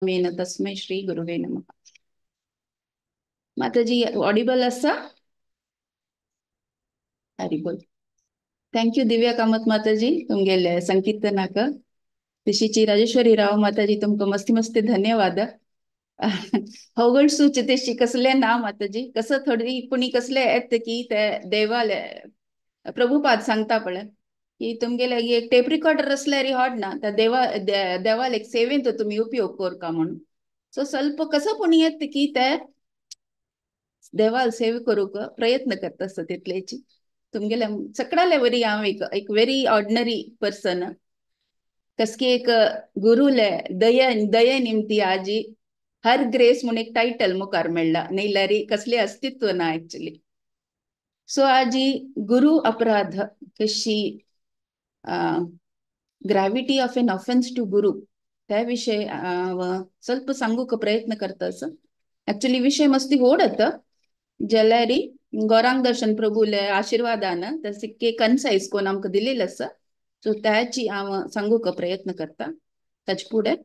येन तस्मै श्री गुरुवे नमः. माताजी ऑडिबल आसा? हरी बोल. Thank you Divya Kamat माताजी तुमगेले संकीर्तनाक. तशीची राजेश्वरी राव माताजी तुमकां मस्ती मस्ती धन्यवाद. अवघड सूच कसले ना माताजी, कसं थोडी पुणी कसले येत की ते देवाले प्रभुपाद सांगता पळय की तुमगेले एक टेप रिकॉर्डर असल्यार हाड ना त्या देवा देवाल एक सेवेंत तुमी उपयोग करका म्हणून. सो ಸ್ವಲ್ಪ कसं पुणी येत की ते देवाल सेवे करूंक प्रयत्न करता आसता तितलेची. तुमगेले सगळ्याले वरी हांव एक एक व्हेरी ऑर्डिनरी पर्सन कसकी एक गुरुले दया दये निमती आजी हर ग्रेस म्हणून एक टायटल मुखार मेळ्ळा, नाल्यार कसलें अस्तित्व ना एक्चुअली. सो आजी गुरु अपराध कशी gravity of an offence to guru त्या विशय ಸ್ವಲ್ಪ सांगूक प्रयत्न करता असं. ऍक्च्युली विषय मस्ती व्हड आता जाल्यार गौरांग दर्शन प्रभूले आशीर्वादान तसे कन्सायज कोण आमकां दिलेलं आसा, सो त्याची हांव सांगूक प्रयत्न करता. ताचे फुडें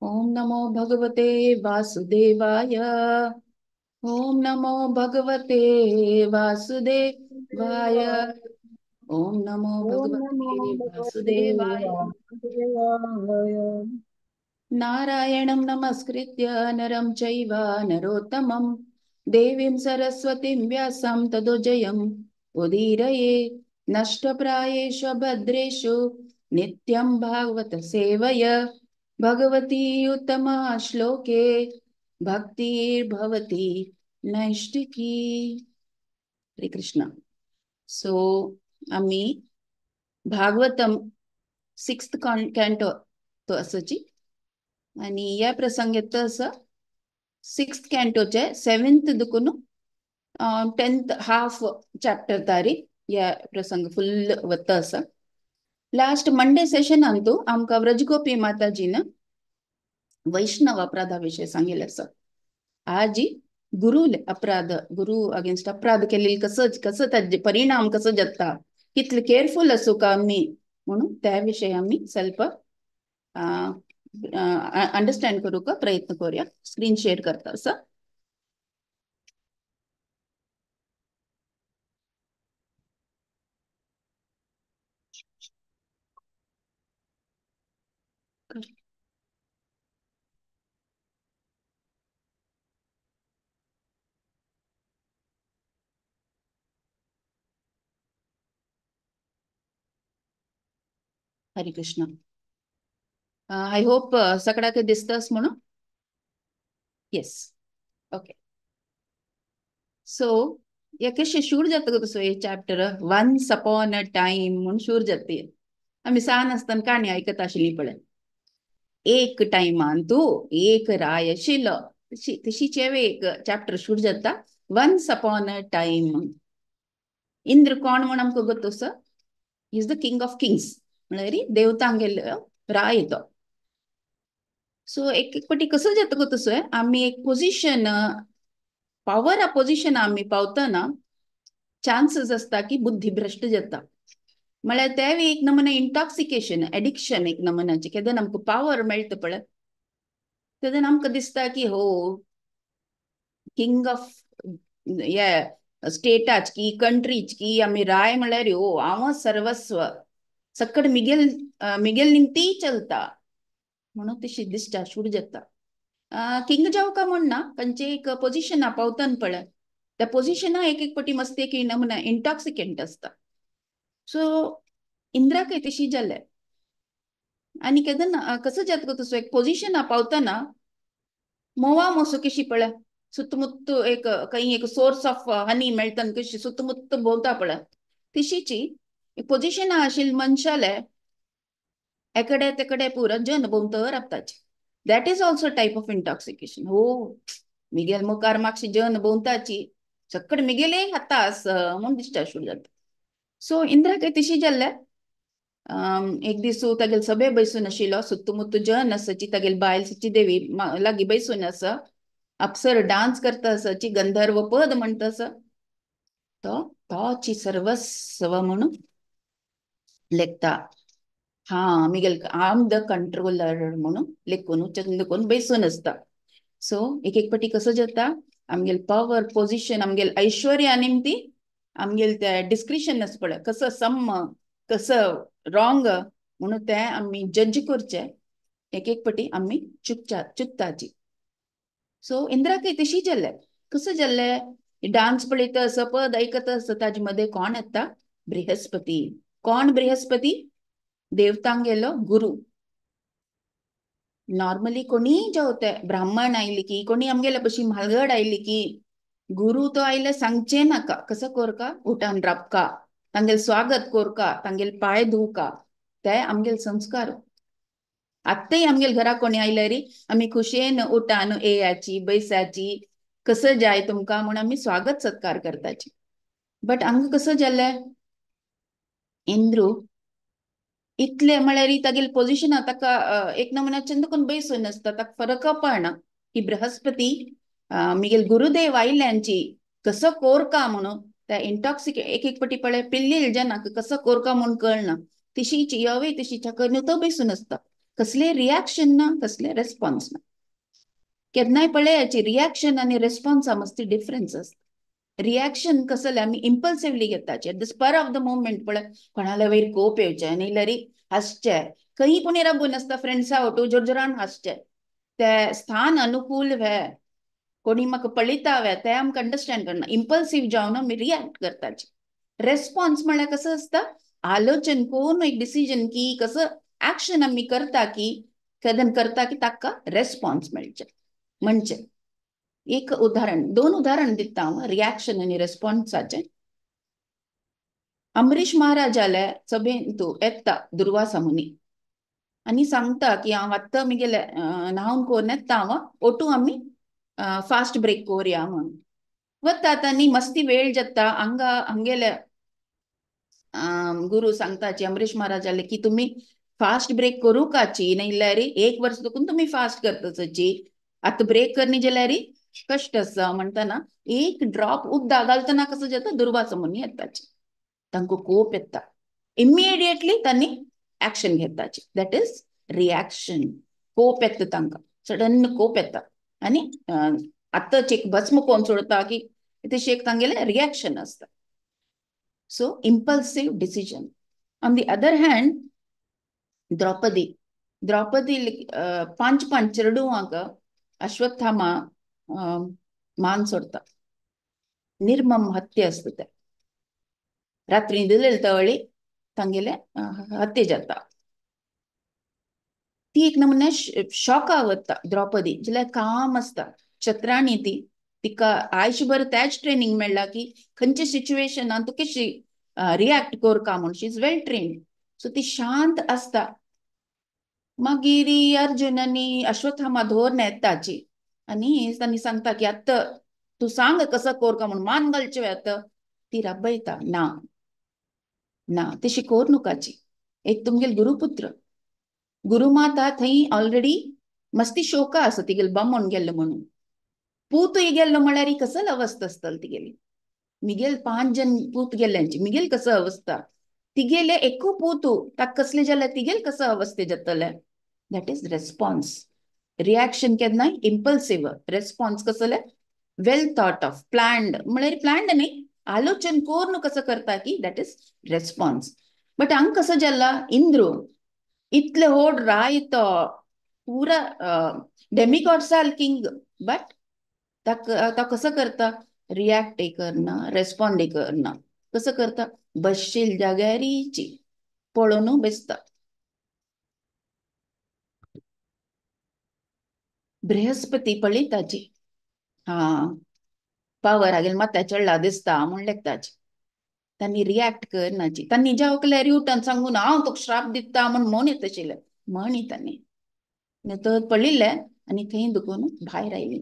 ओम नमो भगवते वासुदेवाय, ओम नमो भगवते वासुदेवाय, ओम नमो भगवते वासुदेवाय. नारायणं नमस्कृत्य नरं चैव नरोत्तमं देवीं सरस्वतीं व्यासं ततो जयम् उदीरये. नष्टप्रायेषु भद्रेषु नित्यं भागवत सेवय भगवती उत्तमा श्लोके भक्तिर्भवति नैष्टिकी. हरे कृष्ण. सो आम्ही भागवतम सिक्स्थ कॅन्टो तो आसाची आनी ह्या प्रसंगात असं सिक्स्थ कॅन्टोचे सेव्हन्थ दुकून 10th half chapter तारी ह्या प्रसंग फुल वता आसा. लास्ट मंडे सेशनान तूं आमकां व्रजगोपी माताजीन वैष्णव अपराधा विशय सांगिल्लें आसा. आजी गुरु अपराध, गुरु अगेन्स्ट अपराध केलेले कसं कसं ताजे परिणाम कसं जाता, कितले केअरफुल आसूं का आमी म्हणून त्या विशय आमी ಸ್ವಲ್ಪ अंडरस्टँड करूंक प्रयत्न करूया. स्क्रीन शेअर करता आसा. हरे कृष्ण. I hope सगळ्याक दिसतास म्हणून. Yes, okay. सो या कशें शूर जाता तसो हे chapter once upon a time म्हणून शूर जाता. आमी सान आसतना काणी आयकत आशिल्ली पळय, एक टायमान तूं एक राय आशिल्लो, तशीच एक चॅप्टर शूर जाता once upon a time. Indra कोण म्हण आमकां गोत आसा, is the king of kings, म्हळ्यार देवतांगेलो राय तो. सो एक एक पटी कसं जाता गो तसो आमी एक पोझिशन पावर आ पोझिशन आमी पावतना चान्सीस आसता की बुद्धी भ्रष्ट जाता. म्हळ्यार तेंवूय एक नमुना इंटॉक्सिकेशन एडिक्शन एक नमुनाचें. केन्ना आमकां पावर मेळटा पळय तेन्ना आमकां दिसता की हो किंग ऑफ हे स्टेटाच की कंट्रीच की आमी राय म्हळ्यार हो हांव सर्वस्व सकट मिगेल मिगेल निमती चलता म्हणून तशी दिसता शूर जाता. किंग जावका म्हण ना, खंयचे एक पोझिशना पावतान पळय त्या पोझिशना एक एक पटी मस्ती एक नमुना इंटॉक्सिकेंट आसता. सो इंद्राकय तशी जालें. आनी केन्ना कसं जाता गो तसो एक पोझिशना पावतना मोवा मोसो कशी पळय सुतमुत्तू एक खंय एक सोर्स ऑफ हनी मेळटा कशी सुतमुत्तू भोंवता पळय तशीची पोझिशना आशिल्ले मनशाले एकडे तेकडे पुरो जन भोंवतर राबताचे. That is also type of intoxication. हो मिगेल मुखार मातशी जन भोंवताची सकड मिगेले हाता आस म्हूण दिसता शूर जाता. सो इंद्राकय तशी जाल्ले. एक दीस तागेले सभे बैसून आशिल्लो, सुत्तुमुत्तू जन आसाची तागेली बायल सची देवी लागीं बैसून आसा, अप्सर डान्स करता आसाची, गंधर्व पद म्हणटा आसा, तो तोची सर्वस्व म्हणून लेखता. हा Miguel I am the controller म्हणून लेखून चंद बेसून आसता. सो एक एक पटी कसो जाता आमगेल पॉवर पोझिशन आमगेल ऐश्वर्या निमती आमगेल ते डिस्क्रिशन आसता पळय कसो सम्म कसो रॉंग म्हणून ते आमी जज करचे एक एक पटी आमी चुकताची. सो इंद्राकय तशी जाल्ले कसो जाल्ले डान्स पळयता सपद ऐकत आसता ताजे मदें कोण येता बृहस्पती. कोण बृहस्पती? देवतांगेलो गुरु. नॉर्मली कोणी जावं ब्राह्मण आयली की कोणी आमगेले पशी म्हालगड आयली की गुरु तो आयले सांगचे नाका कसो कोरका उठान राबका तांगेल स्वागत कोरका तांगेल पांय धुवका ते आमगेल संस्कार. आत्ताय आमगेल घरा कोणी आयले री आमी खुशयेन उठान येयाची बैसाची कसं जाय तुमकां म्हूण आमी स्वागत सत्कार करताची. बट हांगा कसं जालें इंद्रू इतले म्हळ्यार तागेले पोझिशन ताका एक नमुन्या चंद कोण बैसून आसता ताका फरक पडना की बृहस्पती मिगेल गुरुदेव आयल्यांची कसो कोरका म्हणून त्या इंटॉक्सिके एक एक पटी पळय पिल्लेल जनाक कसो कोरका म्हूण कळना तिशीची यवय तिशीच्या करून तो बैसून आसता कसले रिॲक्शन ना कसले रेस्पॉन्स ना. केन्नाय पळयाची रिॲक्शन आनी रेस्पॉन्सा मस्ती डिफरन्स आसता. रिॲक्शन कसले आमी impulsively घेताचे at the spur of the moment पळय कोणाल्या वयर कोप येवचे आनी लरी हांसचे खंय कोणी राबून आसता फ्रेंड्सा वटू जोरजोरान हांसचे ते स्थान अनुकूल वे कोणी म्हाका पळयता वे ते आमकां अंडरस्टँड करना इम्पल्सीव जावन आमी रिॲक्ट करताचे. रेस्पॉन्स म्हळ्यार कसो आसता आलोचन कोण एक डिसिजन की कसो ऍक्शन आमी करता की केदन करता की ताका रेस्पॉन्स मेळचे. म्हणजे एक उदाहरण दोन उदाहरण दिता हांव रिॲक्शन आनी रेस्पॉन्साचे. अमरीश महाराजाले सभेन तूं येता दुर्वासा मुनी आनी सांगता की हांव आत्तां मिगेले न्हावन कोरून येता हांव ओटू आमी फास्ट ब्रेक कोरया म्हणून वतात आनी मस्ती वेळ जाता. हांगा हांगेले गुरु सांगताची अमरीश महाराजाले की तुमी फास्ट ब्रेक करूं काची नाल्यार एक वर्स देखून तुमी फास्ट करताची आतां ब्रेक करनी जाल्यार कश्ट आसा म्हणटना एक ड्रॉप उदक घालतना कसो जाता दुर्वासा मुनी येताची तांकां कोप येता इमिडिएटली तांणी ऍक्शन घेताची that is reaction. कोप येता तांकां सडन कोप येता आनी आतांच एक भस्म कोण सोडता की तशी एक तांगेलें रिॲक्शन आसता. So impulsive decision. On the other hand Draupadi Draupadi पांच पांच चेडवांक अश्वत्थामा मान सोडता निर्मम हत्या आसता ते रात्री दिलेले तवळी तांगेले हत्या जाता. ती एक नमुन्या शॉका वता द्रौपदी जाल्यार काम आसता चत्राणी ती तिका आयुष्यभर त्याच ट्रेनिंग मेळ्ळा की खंयच्या सिच्युएशनान तूं कशी रिॲक्ट करका म्हूण she is well trained. So ती शांत आसता. मागीर अर्जुन आनी अश्वत्थामा धोरण येताची आनी तांणी सांगता की आतां तूं सांग कसो कोरका म्हूण मान घालचे आतां. ती राबयता ना ना तशी कोर नुकाची एक तुमगेल गुरुपुत्र गुरुमाता थंय ऑलरेडी मस्ती शोका आसा तिगेल बामण गेल्लो म्हणून पूत गेल्लो म्हळ्यार कसल अवस्था आसतली तिगेली मिगेल पांच जन पूत गेल्ल्यांची मिगेल कसो अवस्था तिगेले एकू पूत ताका कसले जाल्यार तिगेल कसो अवस्थे जातले. That is response. Reaction केन्नाय इम्पल्सिव रेस्पॉन्स कसले वेल थॉट ऑफ प्लॅन्ड म्हळ्यार प्लॅन्ड न्ही आलोचन कोरून कसो करता की that is response. But हांगा कसो जाला इंद्रू इतले व्हड राय तो पुरा डेमिगॉड्साल किंग बट ताका तो कसो करता रिॲक्ट करना रेस्पॉन्ड करना कसो करता बसशील जाग्यारीची पळोवन बेसता. बृहस्पती पळयताची हा पावर हागेल माथ्या चडला दिसता म्हूण लेखताची तांणी रिॲक्ट करनाची तांणी ज्या उठान सांगून हांव तुका श्राप दिता म्हूण म्हण येत आशिल्लें म्हणी तांणी तर पळयल्लें आनी थंय दुखून भायर आयली.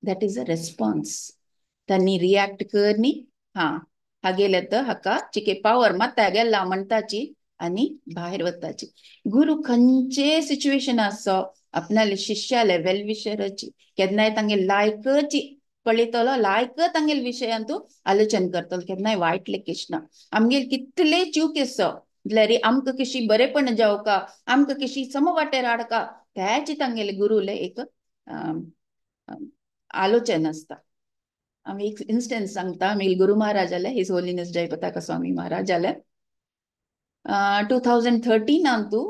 That is a response. तांणी रिॲक्ट करनी हा हागेले तर हाका चिके पावर मात्या गेला म्हणटाची आनी भायर वताची. गुरु खंयचे सिच्युएशन आसो आपणाले शिष्याले वेल विशराची केन्नाय तांगे लायकची पळयतलो लायक तांगेले विशयान तूं आलोचन करतलो केन्नाय वायट लेखीश ना. आमगेल कितले चूक आसो म्हटल्यार आमकां कशी बरेपण जावका, आमकां कशी समवाटेर हाडका, त्याची तांगेले गुरुले एक आलोचन आसता. आमी एक इन्स्टन्स सांगता. आमी गुरु महाराजाले, his holiness Jayapataka Swami महाराजाले 2013 तू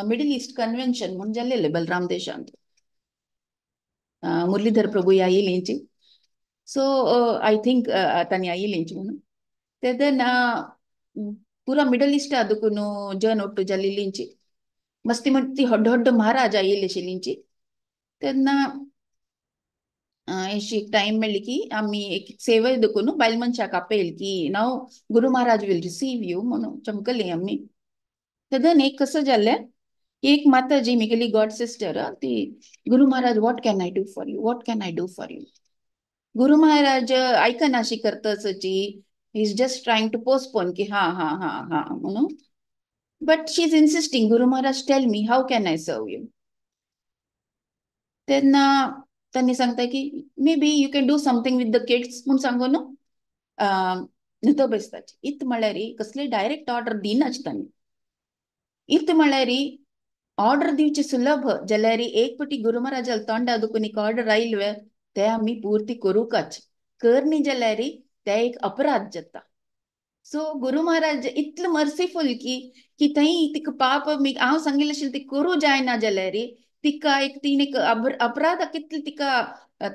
मिडल ईस्ट कन्व्हेन्शन म्हूण जाल्लेले बलराम देशांत. मुरलीधर प्रभू आयिल्लींची. सो I think तांणी आयिल्लींची म्हणून तेन्ना पुरा मिडल ईस्ट आदुकून जन ಒಟ್ಟು जाल्लींची मस्ती मस्ती होड्ड होड्ड महाराज आयिल्ले आशिल्लींची. तेन्ना अशी एक टायम मेळ्ळी की आमी एक सेवे देखून बायल मनशाक आपयल की now Guru Maharaj will receive you म्हणून चमकली आमी. तेन्ना एक कसं जालें की एक माताजी मिगेली गॉड सिस्टर ती Guru Maharaj what can I do for you, what can I do for you. Guru Maharaj आयकनाशी करतची, he is just trying to postpone की हा हा हा हा म्हणून, but she is insisting Guru Maharaj tell me how can I serve you. तेन्ना त्यांनी सांगता की maybe you can do something with the kids म्हूण सांगून न्हिदो बेसताची. इत म्हळ्यार कसली डायरेक्ट ऑर्डर दिनाच तांणी. इत म्हळ्यार ऑर्डर दिवची सुलभ जाल्यार एक पटी गुरु महाराजाल तोंडा दुखून एक ऑर्डर आयल्वे ते आमी पूर्ती करूंकच, करनी जाल्यार ते एक अपराध जाता. सो गुरु महाराज इतले मर्सीफुल की की थंय तिका पाप हांव सांगिल्लें आशिल्लें ती करूं जायना जाल्यार तिका एक तीन एक अपराध कितले तिका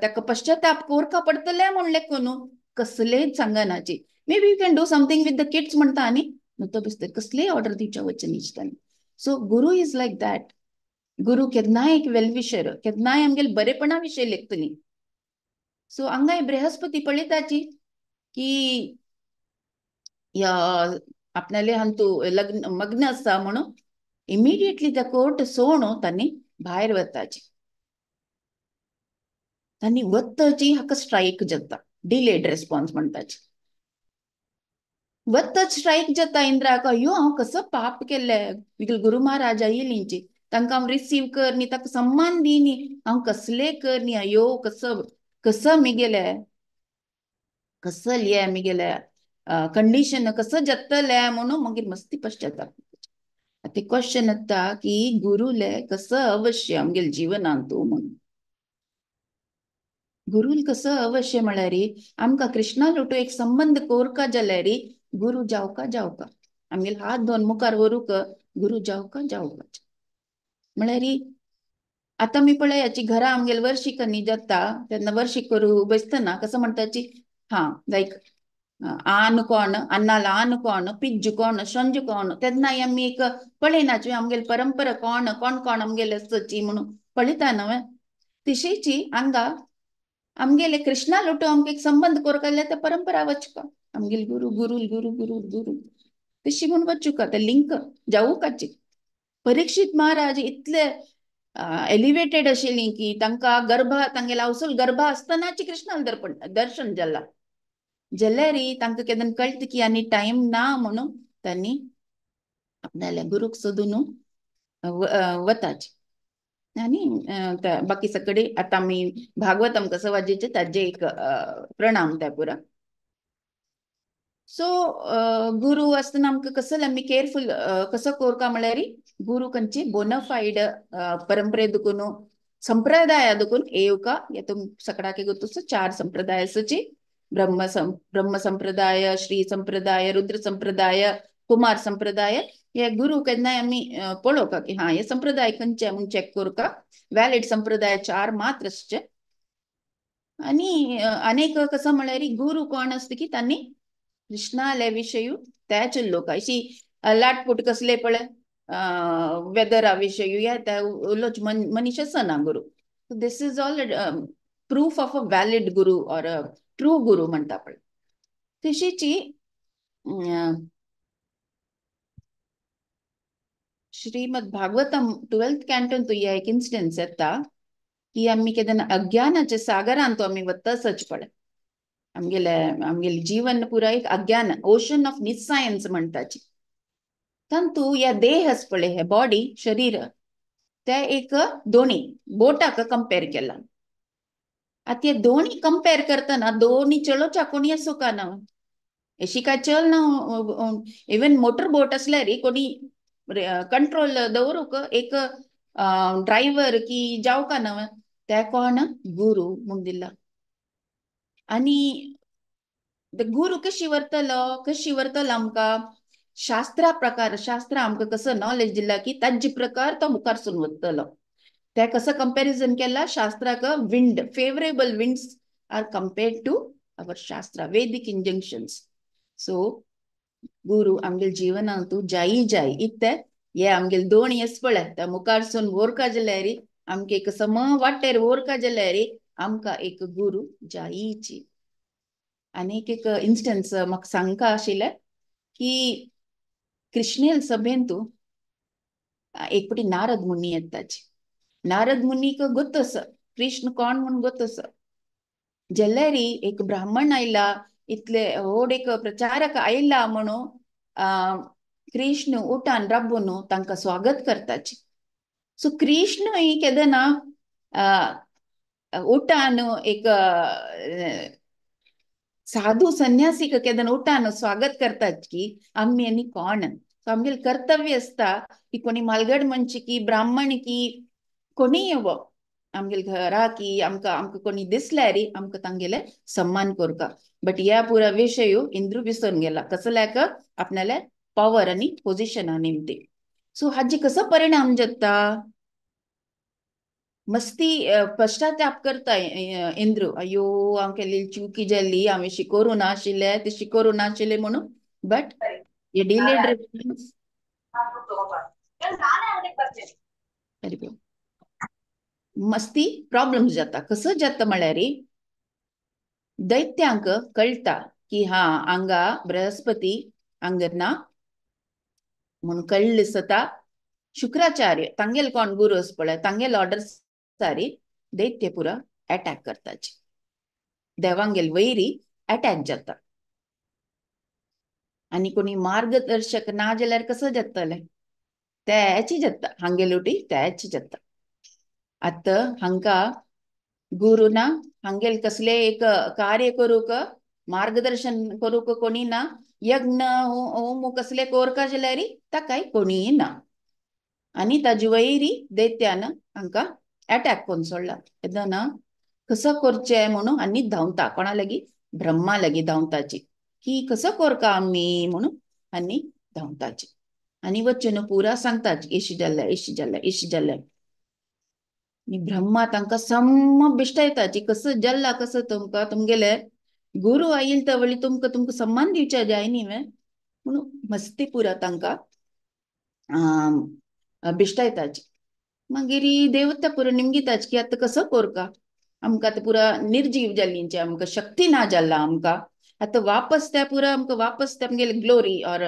ताका पश्चाताप कोरका पडटले म्हणलें कोणू कसलेच सांगनाची. Maybe you can do something with the kids म्हणटा आनी न्हू तो कसलेय ऑर्डर दिवच्या वचन इश्टांनी. So guru is like that. Guru केन्नाय एक वेलविशर, केन्नाय आमगेले बरेपणा विशय लेखतली. सो हांगाय बृहस्पती पळयताची की आपणाले हांतू लग्न मग्न आसा म्हणून इमिडिएटली त्या कोर्ट सोण तांणी भायर वताची. तांणी वतची हाका स्ट्रायक जाता, डिलेड रेस्पॉन्स म्हणटाची. वतच स्ट्रायक जाता इंद्राक, अयो हांव कसो पाप केल्ले, गुरु महाराज आयिल्लींची तांकां हांव रिसीव कर न्ही, ताका सम्मान दी न्ही, हांव कसले कर न्ही, अयो कसो कसो मिगेले कसं ये मिगेले कंडिशन कसं जातलें म्हणून मागीर मस्ती पश्चाताप. आतां क्वेश्चन येता की गुरुले कसं अवश्य आमगेले जिवनांत म्हणून. गुरुल कसं अवश्य म्हळ्यार आमकां कृष्णा लोटो एक संबंद कोरका जाल्यार गुरु जावका जावका, आमगेले हात दोन मुखार व्हरूंक गुरु जावका जावका. म्हळ्यार आतां मी पळयाची घरा आमगेले वर्षीक न्ही जाता तेन्ना वर्षीक करूं बसतना कसं म्हणटाची हा लायक आन कोण, अन्नाला आन कोण, पिज्जू कोण, संजू कोण, तेन्नाय आमी एक पळयनाची आमगेले परंपरा कोण कोण कोण आमगेले आसची म्हणून पळयता न्हय. तशीची हांगा आमगेले कृष्णा लोटो आमकां एक संबंद कोरका जाल्यार त्या परंपरा वचका आमगेले गुरु गुरु गुरु गुरु गुरु तशी म्हूण वचुका ते लिंक जावूकाची. परीक्षित महाराज इतले एलिवेटेड आशिल्ली की तांकां गर्भ तांगेले हावसूल गर्भ आसतनाची कृष्णाल दर्पण दर्शन जाला जाल्यार तांकां केन्ना कळटा की आनी टायम ना म्हणून तांणी आपणाल्या गुरूक सोदून वताची. आनी बाकी सगळे आतां आमी भागवतम कसं वाजेचे ताजे एक प्रणाम त्या पुरा. सो गुरु आसतना आमकां कसं आमी केअरफुल कसो कोरका म्हळ्यार गुरु खंयची बोनाफायड परंपरे दुखून संप्रदाया दुखून येवका तुम सगळ्याक गोतूस चार संप्रदाय आसची, ब्रह्म संप्रदाय, श्री संप्रदाय, रुद्र संप्रदाय, कुमार संप्रदाय. हे गुरु केन्नाय आमी पळोवका की हा हे संप्रदाय खंयचे म्हूण चॅक करुका, व्हॅलिड संप्रदाय चार मात्र आसचे. आनी अनेक कसं म्हळ्यार गुरु कोण आसता की तांणी कृष्णाले विशयू त्याच लोक अशी लाटपूट कसले पळय वेदरा विशयू या त्या उलोच मनीस आसना guru. This is all proof of a valid guru or a true guru म्हणटा पळय. तशीची श्रीमद भागवतम 12th canton तू एक इन्स्टन्स येता की आमी केन्ना अज्ञानाच्या सागरान तो आमी वतसच पळय. आमगेले आमगेले जीवन पुरा एक अज्ञान ओशन ऑफ निसायन्स म्हणटाची. तांतू या देह आसा पळय, हे बॉडी शरीर ते एक दोणी बोटाक कंपेर केला. आतां हे दोणी कंपेर करतना दोणी चलोवच्या कोणी आसूंक ना, अशी काय चल ना. इवन मोटर बोट असल्यार कोणी कंट्रोल दवरूंक एक ड्रायव्हर की जावका ना, त्या कोण गुरु म्हूण दिला. आनी गुरु कशी व्हरतलो, कशी व्हरतलो आमकां शास्त्रा प्रकार, शास्त्र आमकां कसो नॉलेज दिला की ताजे प्रकार तो मुखारसून वतलो. त्या कसं कंपॅरिझन केला शास्त्राक, wind, favourable winds are compared to our shastra, Vedic injunctions. So guru आमगेल जीवनांतु जाई जाय इत्ते हे आमगेल दोन येस पळय त्या मुखारसून वोरका जाल्यार आमकां एक सम वाटेर वोरका जाल्यार आमकां एक गुरु जायची. आनी एक इन्स्टन्स म्हाका सांगका आशिल्लें की कृष्णेल सभेंतु एक पटी नारद मुनी येताची. नारद मुनीक गोत आसा कृष्ण कोण म्हूण गोत आसा. जाल्यार एक ब्राह्मण आयला, इतले व्हड एक प्रचारक आयला म्हणून कृष्ण उठान राबून तांकां स्वागत करताची. सो कृष्ण ही केदना उठान एक साधू संन्यासीक केदना उठान स्वागत करतात की आमी आनी कोण. सो आमगेले कर्तव्य आसता की कोणी मालगड मनशी की ब्राह्मण की कोणी येवो आमगेले घरा की आमकां आमकां कोणी दिसल्यार आमकां तांगेले सम्मान करका. बट ह्या पुरा विशय इंद्रू विसरून गेला, कसल्याक आपणाले पॉवर आनी पोजिशना निमती. सो हाजी कसो परिणाम जाता, मस्ती पश्चाताप करता इंद्रू, अयो हांव केल्ली चुकी जाली, हांवें शिकोवूं नाशिल्लें ते शिकोवूं नाशिल्लें म्हणून. बट हे डिलेड रिस्पॉन्स मस्ती प्रॉब्लम्स जाता. कसो जाता म्हळ्यार दैत्यांक कळटा की हा हांगा बृहस्पती हांगा ना म्हणून कळ्ळें सता. शुक्राचार्य तांगेल कोण गुरु आसा पळय तांगेल ऑर्डर सारी दैत्य पुरा अटॅक करताची, देवांगेल वैरी अटॅक जाता. आनी कोणी मार्गदर्शक ना जाल्यार कसो जातलें, त्याची जाता हांगेल उटी त्याची जाता. आतां हांकां गुरु ना, हांगेल कसले एक कार्य करूंक मार्गदर्शन करूंक कोणी ना, यज्ञ होम कसले कोरका जाल्यार ताकाय कोणीय ना. आनी ताजे वैरी दैत्यान हांकां अटॅक करून सोडला. तेन्ना कसो करचें म्हणून आनी धांवता कोणा लागीं, ब्रह्मा लागीं धांवताची की कसो करका आमी म्हणून आनी धांवताची. आनी वचून पुरा सांगताची एशी जाल्ले एशी जाल्ले एशी जाल्ले. आनी ब्रह्मा तांकां सम्म बिश्टायताची कसो जाल्ला कसो तुमकां तुमगेले गुरु आयल तवळी तुमकां तुमकां सम्मान दिवचे जाय न्ही म्हणून मस्ती पुरा तांकां बिश्टायताची. मागीर देवता पुरा निमगिताची की आतां कसो करका, आमकां आतां पुरा निर्जीव जाल्ली, आमकां शक्ती ना जाल्ला आमकां, आतां वापस त्या पुरा आमकां वापस त्या आमगेले ग्लोरी ऑर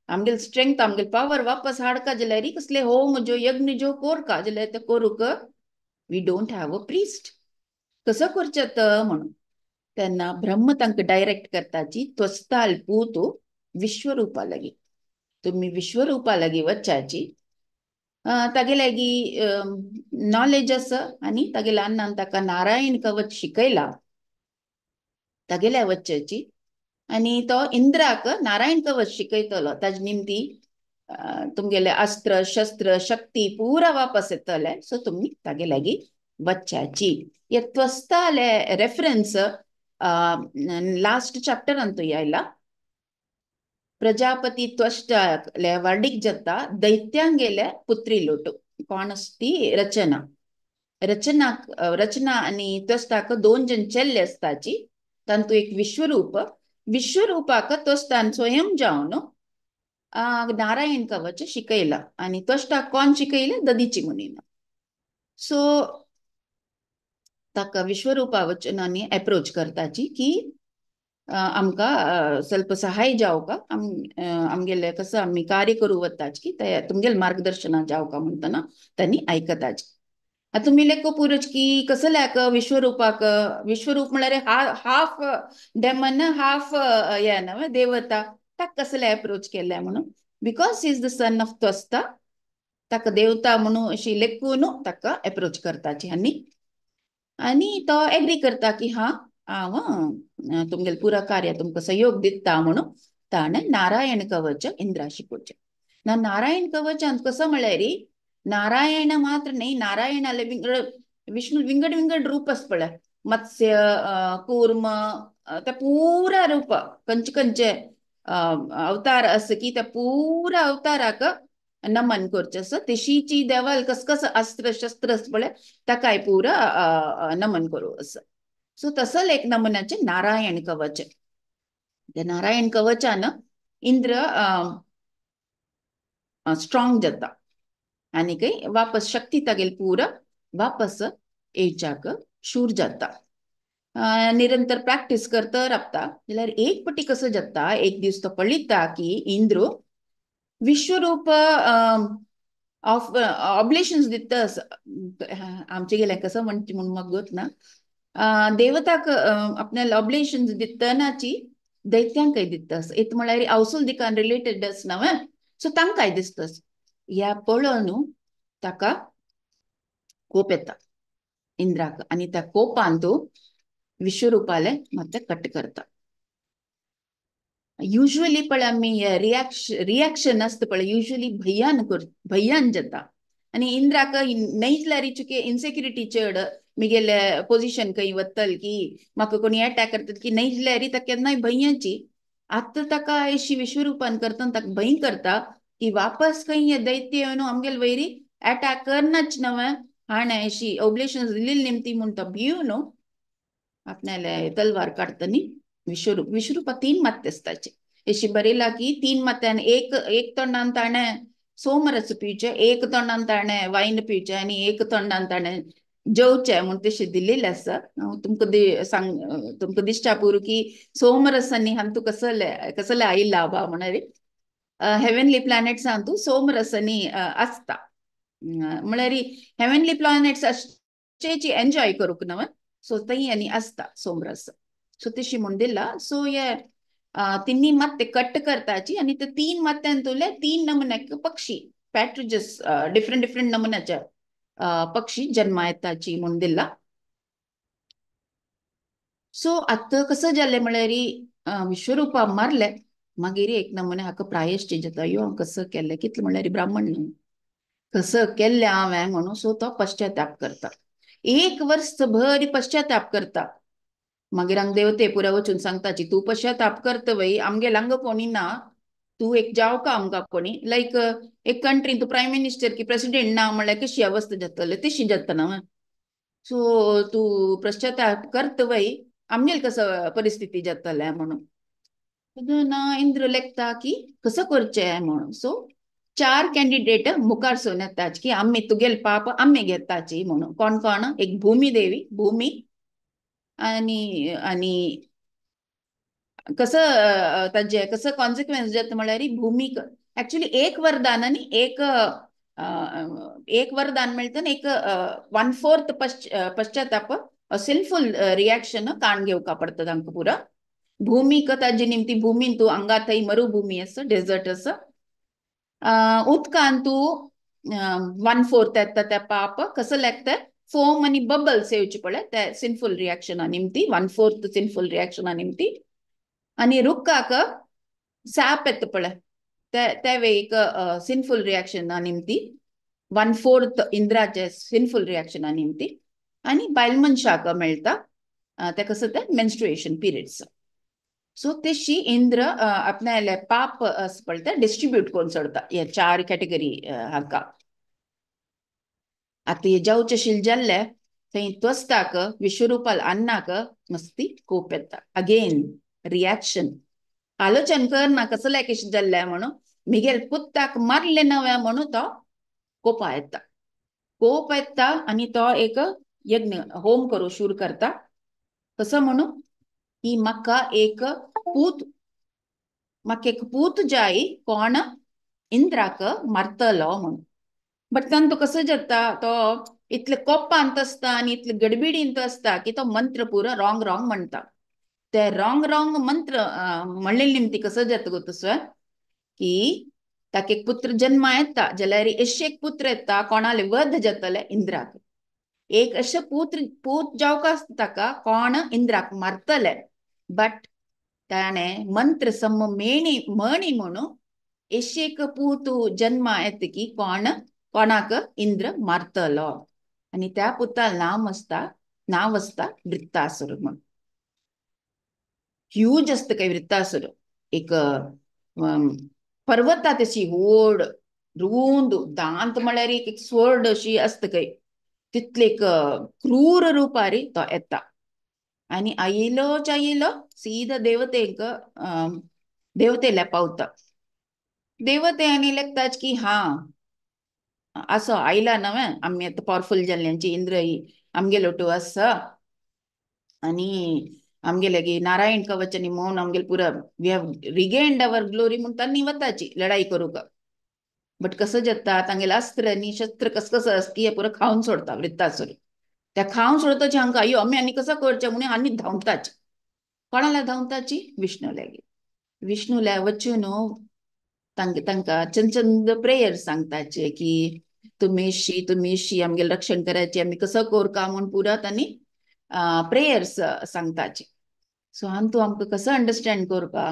आमगेले स्ट्रेंथ आमगेले पावर वापस हाडका जाल्यार कसले होम जो यज्ञ जो कोरका जाल्यार ते करूंक we don't have a priest, कसो करचें आतां म्हणून. तेन्ना ब्रह्म तांकां डायरेक्ट करताची त्वस्ताल पूत विश्वरुपा लागीं, तुमी विश्वरुपा लागीं वच्चाची, तागे लागीं नॉलेज आसा आनी तागेल्या अण्णान ताका नारायण कवच शिकयला तागेल्या वच्चाची. आनी तो इंद्राक नारायण कवच शिकयतलो, ताजे निमती तुमगेले अस्त्र शस्त्र शक्ती पुरा वापस येतले, सो तुमी तागे लागीं वच्चाची. हे त्वस्ताले रेफरन्स लास्ट चॅप्टरांतू आयला. प्रजापती त्वष्टाले वर्डीक जाता दैत्यांगेले पुत्री लोटू कोण आसती रचना, रचना रचना आनी त्वष्टाक दोन जण चेल्ले आसताची, तांतू एक विश्वरूप, विश्वरूपाक त्वष्टान स्वयं जावन नारायण कवच शिकयला आनी त्वष्टाक कोण शिकयलें ददीची मुनीन. सो ताका विश्वरूपा वचून आनी एप्रोच करताची की आमकां स्वल्प सहाय जावका, आमगेले कसो आमी कार्य करूं वताच की ते तुमगेले मार्गदर्शना जावका म्हणटना तांणी आयकताच. आतां तुमी लेखो पुरच की कसल्याक विश्वरूपाक, विश्वरूप म्हळ्यार हाफ डेमन हाफ हे न्हय देवता, ताका कसले एप्रोच केले म्हणून because is the son of Tvashta, ताका देवता म्हणून अशी लेखून ताका एप्रोच करताची. आनी आनी तो एग्री करता की हा हांव तुमगेले पुरा कार्य तुमकां सहयोग दिता म्हणून ताणें नारायण कवच इंद्रा शिकोवचें. ना नारायण कवचांत कसो म्हळ्यार नारायण मात्र न्ही, नारायणाले विंगड विष्णू विंगड विंगड रूप आसता पळय, मत्स्य कूर्म ते पुरा रूप खंयचे खंयचे अवतार आसा की त्या पुरा अवताराक नमन करचें आसा. तेशीची देवाल कस कस अस्त्र शस्त्र आसता पळय ताकाय पुरा नमन करूं आसा. सो तसो एक नमनाचें नारायण कवच. त्या नारायण कवचान इंद्र स्ट्रॉंग जाता आनी खंय वापस शक्ती तागेली पुरा वापस येवच्याक शूर जाता. निरंतर प्रॅक्टीस करता रावता जाल्यार एक पटी कसो जाता, एक दीस तो पळयता की इंद्र विश्वरूप ऑफ ऑब्लेशन्स दिता. आमचे गेले कसं म्हणचे म्हूण म्हाका गोत ना, देवताक आपल्या ऑब्लेशन्स दितनाची दैत्यांकय दिता. इत म्हळ्यार आवसूल दिकान रिलेटेड आसना न्हय, सो तांकांय दिसता. ह्या पळोवन ताका कोप येता इंद्राक आनी त्या कोपान तो विश्वरूपाले मात्शें कट करता. युज्वली पळय आमी रिॲक्शन आसता पळय, युज्वली भंयान भंयान जाता आनी इंद्राक न्हय जाल्यार चुके इन्सेक्युरिटी चड, मिगेले पोजिशन खंय वतल की म्हाका कोणी अटॅक करतल की न्हय जाल्यार ताका केन्नाय भंयाची. आतां ताका अशी विश्वरूपान करता ताका भंय करता की वापस खंय हे दैत्य येवन आमगेले वयरी अटॅक करनाच न्हय, हाणें अशी ओब्लेशन दिल्ली निमती म्हूण तो भिवन आपणाले तलवार काडटा न्ही विश्वरूप. विश्वरूपा तीन मात्ते आसताचे अशी बरयला की तीन मात्यान एक एक तोंडान ताणें सोमरस पिवचें, एक तोंडान ताणें वायन पिवचें आनी एक तोंडान ताणें जेवचें म्हूण तशें दिल्लेलें आसा. तुमकां सांग तुमकां दिसच्या पुरो की सोमरसांनी हांतू कसले कसले आयला बा म्हणारे हेवनली प्लॅनेट्स हातूं सोमरसांनी आसता. म्हळ्यार हेवनली प्लॅनेट्स आसचेची एन्जॉय करूंक न्हय, सो थंय आनी आसता सोमरस. सो तशी म्हूण दिला. सो हे तिन्ही मात्ते कट करताची आनी ते तीन मात्यांतुले तीन नमुन्याक पक्षी पॅट्रिजस डिफरंट डिफरंट नमुन्याचे पक्षी जन्मा येताची म्हूण दिला. सो आतां कसं जालें म्हळ्यार विश्वरूपा मारले मागीर एक नमुने हाका प्रायश्चित जाता, यो हांव कसं केल्लें कितलें म्हळ्यार ब्राह्मण न्हू कसं केल्लें हांवें म्हणून. सो तो पश्चाताप करता, एक वर्स भर पश्चाताप करता. मागीर हांगा देवते पुरा वचून सांगताची तूं पश्चाताप करता वय, आमगेल हांगा कोणी ना, तूं एक जावका आमकां कोणी लायक एक कंट्रीन तूं प्रायम मिनिस्टर की प्रेसिडेंट ना म्हणल्यार कशी अवस्था जातली तशी जाता ना. सो तूं पश्चाताप करता वय, आमगेल कसं परिस्थिती जातलें म्हणून. ना इंद्र लेखता की कसं करचें म्हणून. सो चार कॅन्डिडेट मुखार सून येताच की आमी तुगेल पाप आमी घेताची म्हणून. कोण कोण, एक भूमी देवी भूमी आनी आनी कसं ताजें कसं कॉन्सिक्वन्स जाता म्हळ्यार भूमीक एक्चुअली एक वरदान आनी एक एक वरदान मेळटा आनी एक 1/4 पश्चाताप सिनफूल रिॲक्शन काण घेवका पडटा तांकां पुरा. भूमीक ताजी निमती भूमीन तूं हांगा थंय मरुभूमी आसा, डेजर्ट आसा, उदकान तूं 1/4 येता त्या पाप कसं लागता फोम आनी बबल्स येवचे पळय ते सिनफूल रिॲक्शना निमती 1/4 सिनफूल रिॲक्शना निमती. आनी रुखाक साप येता पळय ते एक सिनफूल रिॲक्शना निमती 1/4 इंद्राचे सिनफूल रिॲक्शना निमती. आनी बायल मनशाक मेळटा ते कसं ते मेन्स्ट्रुएशन पिरियड्स. सो तशी इंद्र आपणाले पाप आसा पळय ते डिस्ट्रिब्यूट करून सोडता हे चार कॅटेगरी हाका. आतां हे जावचें शील जाल्लें थंय त्वस्ताक विश्वरूपाल अन्नाक मस्ती कोप येता. अगेन रिॲक्शन, आलोचन करना कसलें कशें जाल्लें म्हणून, मिगेल पुत्ताक मारलें नव्या म्हणून तो कोपा येता. कोप येता आनी तो एक यज्ञ होम करूं शूर करता. कसो म्हणून की म्हाका एक पूत, म्हाका एक पूत जाय कोण इंद्राक मारतलो म्हणून. बट तांतू कसो जाता तो इतले कोपांत आसता आनी इतले गडबिडींत आसता की तो मंत्र पुरो रॉंग रॉंग म्हणटा. ते रॉंग रॉंग मंत्र म्हणलेले निमती कसो जाता गो तसो की ताका एक पुत्र जन्मा येता जाल्यार अशें एक पुत्र येता कोणाले वध जातले इंद्राक. एक अशें पुत्र पूत जावका आसता ताका कोण इंद्राक मारतले, बट ताणें मंत्र सम मेणी म्हणी म्हणून एशेक पूत जन्मा येत की कोण कोणाक इंद्र मारतलो आनी त्या पुता नांव आसता वृत्तासुर म्हणून. ह्यूज आसता काय वृत्तासुर, एक पर्वता तशी व्हड रुंद, दांत म्हळ्यार एक स्वर्ड अशी आसता काय, तितले एक क्रूर रुपारी तो येता आनी आयिलोच आयिलो सीधा देवतेक देवतेल्या पावता. देवते आनी लेखताच की हा असो आयला नवे आमी आतां पावरफुल जाल्ल्यांची इंद्र ही आमगे लोटू आसा आनी आमगेले की नारायण कवच आनी म्हणून आमगेले पुरा we have regained our glory म्हूण तांणी वताची लढाई करूंक. बट कसं जाता तांगेले अस्त्र आनी शस्त्र कस कसं आसता की हे पुरो खावन सोडता वृत्तासुर. त्या खावन सोडताची हांकां अयो आमी आनी कसो करचें म्हणून आनी धांवताची. कोणाला धांवताची? विष्णूल्या. विष्णूल्या वचून तांकां चंद चंद प्रेयर सांगताचे की तुमी शी तुमी शी आमगेले रक्षण करायचे आमी कसो करका म्हूण पुरा तांणी प्रेयर्स सांगताचे. सो आम तूं आमकां कसो अंडरस्टँड करपा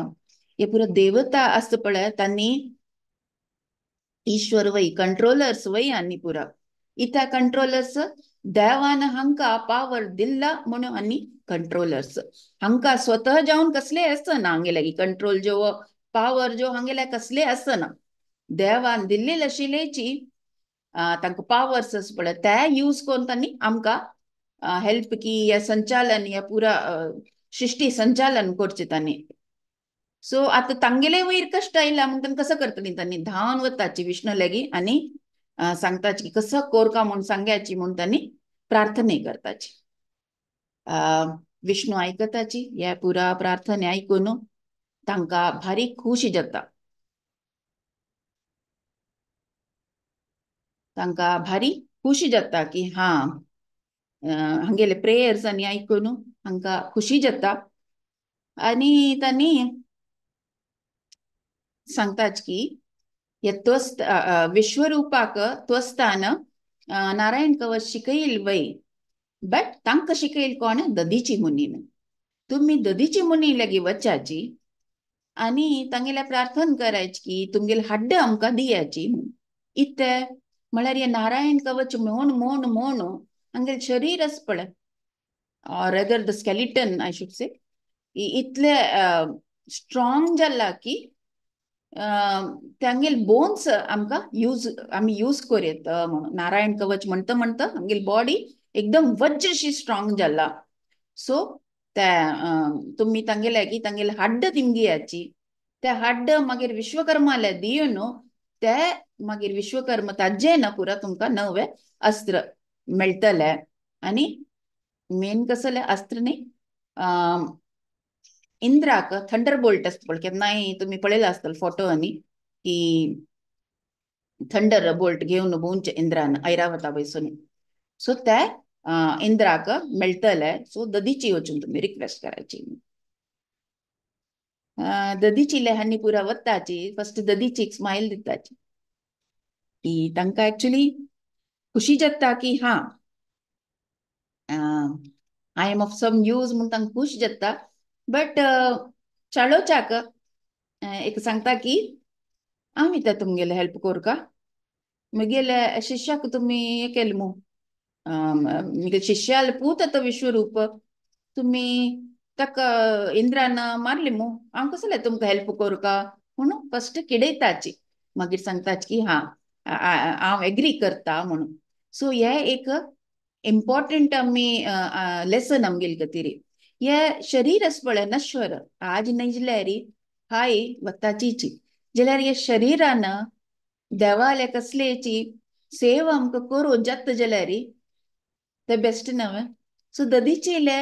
हे पुरो देवता आसता पळय तांणी ईश्वर वय कंट्रोलर्स वय आनी पुरा इत्या कंट्रोलर्स देवान हांकां पावर दिल्ला म्हणून आनी कंट्रोलर्स हांकां स्वतः जावन कसले आसना हांगेले कंट्रोल जो पावर जो हांगेले कसले आसना, देवान दिल्ली आशिल्ल्याची तांकां पावर्स आसा पळय ते यूज करून तांणी आमकां हेल्प की या संचालन या पुरा सृष्टी संचालन करचें तांणी. सो आतां तांगेले वयर कश्ट आयला म्हण तांकां कसो करतली तांणी धांवन वताची विष्णू लागीं आनी सांगताची की कसो करका म्हूण सांग्याची म्हूण तांणी प्रार्थना करताची. विष्णू आयकताची हे पुरा प्रार्थना आयकून तांकां भारी खुशी जाता, तांकां भारी खुशी जाता की हा हांगेले प्रेयर्स आनी आयकून हांकां खुशी जाता आनी तांणी सांगताच की हे त्वस्त विश्वरूपाक त्वस्तान नारायण कवच शिकयल वय, बट तांकां शिकयल कोण? ददीची मुनीन. तुमी ददीची मुनी लागीं वचाची आनी तांगेल्या प्रार्थना करायची की तुमगेले हड्ड आमकां दियाची म्हूण. इत्तें म्हळ्यार हे नारायण कवच म्हूण म्हूण म्हूण हांगेलें शरीर आसा पळय, or rather the skeleton I should say, इतले स्ट्रॉंग जाला की तांगेले बोन्स आमकां यूज आमी यूज करूं येता म्हणून. नारायण कवच म्हणटा म्हणटा आमगेली बॉडी एकदम वज्रशी स्ट्रॉंग जाला. सो त्या तुमी तांगेले की तांगेले हड्ड तिमगियाची त्या हड्ड मागीर विश्वकर्माले दिवन ते मागीर विश्वकर्म ताजें ना पुरा तुमकां नवे अस्त्र मेळटले. आनी मेन कसलें अस्त्र न्ही, इंद्राक थंडर बोल्ट आसता पळय, केन्नाय तुमी पळयला आसतलो फोटो आनी की थंडर बोल्ट घेवन भोंवचें इंद्रान ऐरावता वयसून. सो ते इंद्राक मेळटले. सो ददीची वचून तुमी रिक्वेस्ट करायची. ददीची लेहांनी पुरा वताची फस्ट ददीची एक स्मायल दिताची की तांकां एक्चुली खुशी जाता की हा I am of some use म्हूण तांकां खुश जाता. बट चाळोवच्याक एक सांगता की आमी ते तुमगेले हेल्प करका, म्हगेले शिष्याक तुमी हें केलें मू, म्हगेले शिष्याले पूत आतां विश्वरूप तुमी ताका इंद्रान मारले मू, हांव कसलें तुमकां हेल्प करका म्हणून फस्ट किडयताची, मागीर सांगताची की हा हांव एग्री करता म्हणून. सो हे एक इम्पॉर्टंट आमी लेसन आमगेले खातीर. हे शरीर आसा पळय नश्वर, आज न्हय जाल्यार हाय वताचीची, जाल्यार हे शरीरान देवाले कसलेची सेवा आमकां करूं जाता जाल्यार ते बेस्ट न्हय. सो ददीचेले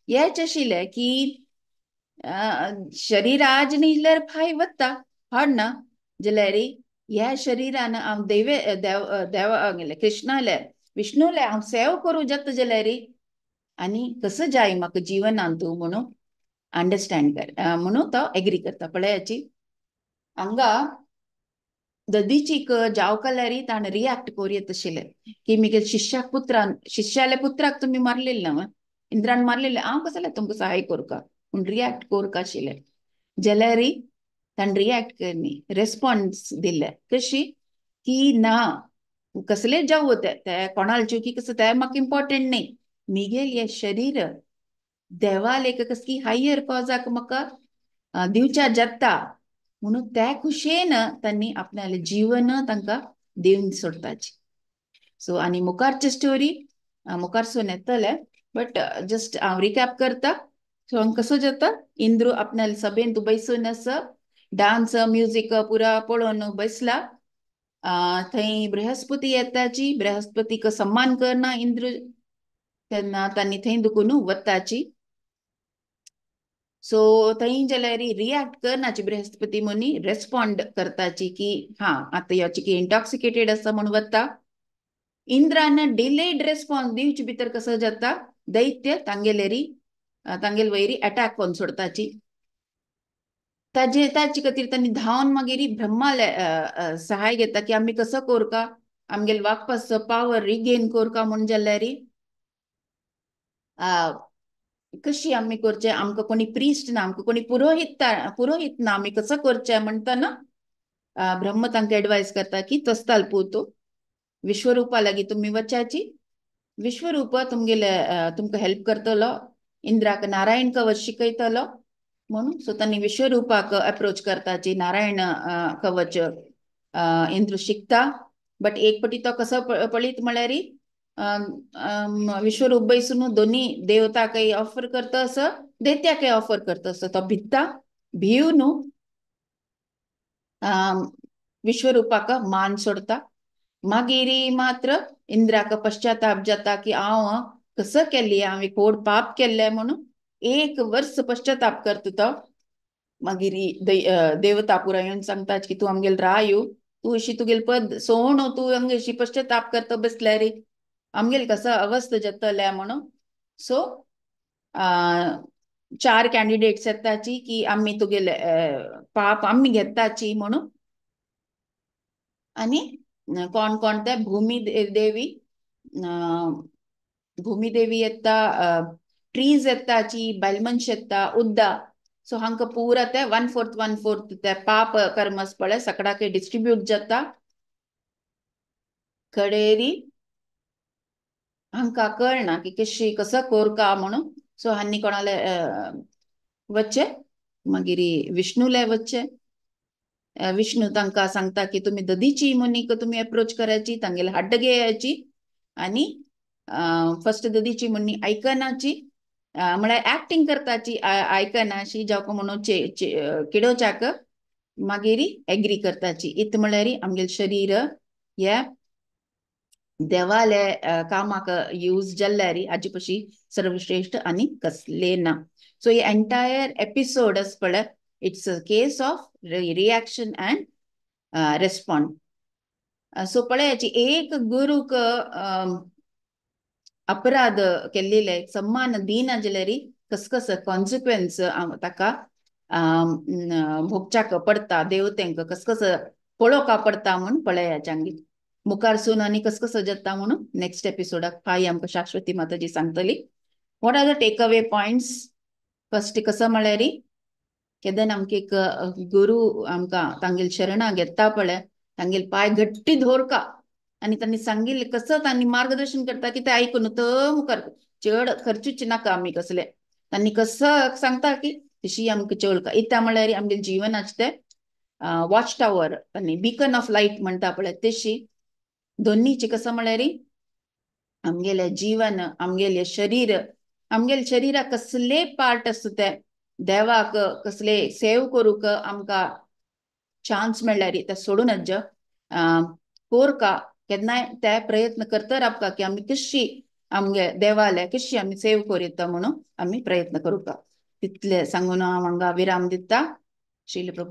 हेच आशिल्लें की शरीर आज न्हय जाल्यार फाय वता हड ना, जाल्यार ह्या शरीरान हांव देवे देव देवा कृष्णाले विष्णूले हांव सेवा करूं जाता जाल्यार आनी कसो जाय म्हाका जिवनान तूं म्हणून अंडरस्टँड कर म्हणून तो एग्री करता. पळयाची हांगा ददीचीक जावकल्यारी ताणें रिएक्ट करूं आशिल्लें की म्हगेले शिष्याक पुत्रान शिष्याले पुत्राक तुमी मारलेले ना, इंद्रान मारलेले, हांव कसलें तुमकां सहाय करका. पूण रिएक्ट करूंक आशिल्लें जाल्यार ताणें रिएक्ट करनी रेस्पॉन्स दिले कशी की ना कसले जावं ते कोणाल चुकी कसं ते म्हाका इम्पॉर्टंट न्ही, मिगेल हे शरीर देवाल एक कसली हायर कॉजाक म्हाका दिवच्या जाता म्हणून त्या खुशयेन तांणी आपणाले जीवन तांकां दिवन सोडताची. सो आनी मुखारची स्टोरी मुखारसून येतले, बट जस्ट हांव रिकॅप करता. सो कसो जाता, इंद्रू आपणाले सभेन तूं बैसून आसा, डान्स म्युजीक पुरा पळोवन बसला. थंय बृहस्पती येताची, बृहस्पतीक सम्मान करना इंद्र, तेन्ना तांणी थंय दुखून वताची. सो थंय जाल्यार रिएक्ट करनाची बृहस्पती मुनी, रेस्पॉन्ड करताची की हा आतां ह्यो की इंटॉक्सिकेटेड आसा म्हूण वता. इंद्रान डिलेड रेस्पॉन्स दिवचे भितर कसो जाता, दैत्य तांगेलेरी तांगेल वयरी अटॅक करून सोडताची. ताजे ताचे खातीर तांणी धांवन मागीर ब्रह्माले सहाय घेता की आमी कसो करका, आमगेले वागपाचो पावर रिगेन करका म्हूण जाल्यार कशी आमी करचें, आमकां कोणी प्रिस्ट ना, आमकां कोणी पुरोहित पुरोहित ना, आमी कसो करचें म्हणटना ब्रह्म तांकां एडवायस करता की तस्ताल पूत विश्वरूपा लागीं तुमी वचाची, विश्वरूप तुमगेले तुमकां हेल्प करतलो, इंद्राक नारायण कवच शिकयतलो म्हणून. सो तांणी विश्वरूपाक अप्रोच करताची, नारायण कवच इंद्र शिकता. बट एक पटी तो कसो पळयत म्हळ्यार विश्वरूप बैसून दोनी देवताकय ऑफर करता असो, दैत्याकय ऑफर करता असो, तो भित्ता भिवन विश्वरूपाक मान सोडता. मागीर मात्र इंद्राक पश्चाताप जाता की हांव कसो केल्ली, हांवें कोड पाप केल्लें म्हणून एक वर्स पश्चाताप करता तो. मागीर देवता पुरा येवन सांगता की तूं आमगेल राय, तूं अशी तुगेल पद सोण, तूं हांगा अशी पश्चाताप करता बसल्यार आमगेल कसो अवस्था जातल्या म्हणून. सो चार कॅन्डिडेट्स येताची की आमी तुगेले पाप आमी घेताची म्हणून. आनी कोण कोण ते भूमी देवी, भूमी देवी येता, ट्रीज येताची, बायलमनश येता, उद्दा. सो हांकां पुरा ते 1/4 1/4 ते पाप कर्मस पळय सगळ्याक डिस्ट्रीब्यूट जाता. कडेरी हांकां कळना की कशी कसो करका म्हणून. सो हांणी कोणाले वच्चे, मागीर विष्णूले वच्चे. विष्णू तांकां सांगता की तुमी ददीची मुनीक तुमी अप्रोच करायची, तांगेले हड्ड घेयाची. आनी फर्स्ट ददीची मुनी आयकनाची, म्हळ्यार एक्टिंग करताची आयकनाशी जावं म्हणून किडोवच्याक, मागीर एग्री करताची. इत म्हळ्यार आमगेले शरीर हे देवाले कामाक यूज जाल्यार हाजे पशी सर्वश्रेष्ठ आनी कसले ना. सो हे एंटायर एपिसोड आसा पळय, it's a case of reaction and respond. So पळयाची एक गुरूक अपराध केल्लेले सम्मान दिना जाल्यार कस कस कॉन्सिक्वेन्स ताका भोगच्याक पडटा, देवतेंक कस कस पळोवका पडटा म्हूण पळयाचे आमगे मुखारसून आनी कस कसो जाता म्हणून नेक्स्ट एपिसोडाक फाय आमकां शाश्वती माताजी सांगतली. What are the take away points? First कसो म्हळ्यार केन्ना आमकां एक गुरू आमकां तांगेल शरणां घेता पळय, तांगेल पांय घट्टी धोरका आनी तांणी सांगिल्लें कसो तांणी मार्गदर्शन करता की तें आयकून तो मुखार चड खर्चूच नाका आमी कसले, तांणी कसो सांगता की तशी आमकां चलका. इत्या म्हळ्यार आमगेलें जीवन आसा तें वॉच टावर आनी बिकन ऑफ लायट म्हणटा पळय तशी. दोन्हीचे कसं म्हळ्यार आमगेलें जीवन, आमगेलें शरीर, आमगेले शरीराक कसले पार्ट आसता ते देवाक कसले सेव करूंक आमकां चान्स मेळ्ळ्यार ते सोडून अज्ज कोरका केन्नाय ते प्रयत्न करता रावका की आमी कशी आमगे देवाले कशी आमी सेव करूं म्हणून आमी प्रयत्न करूंका. तितले सांगून हांव हांगा विराम दिता. श्रील प्रभु.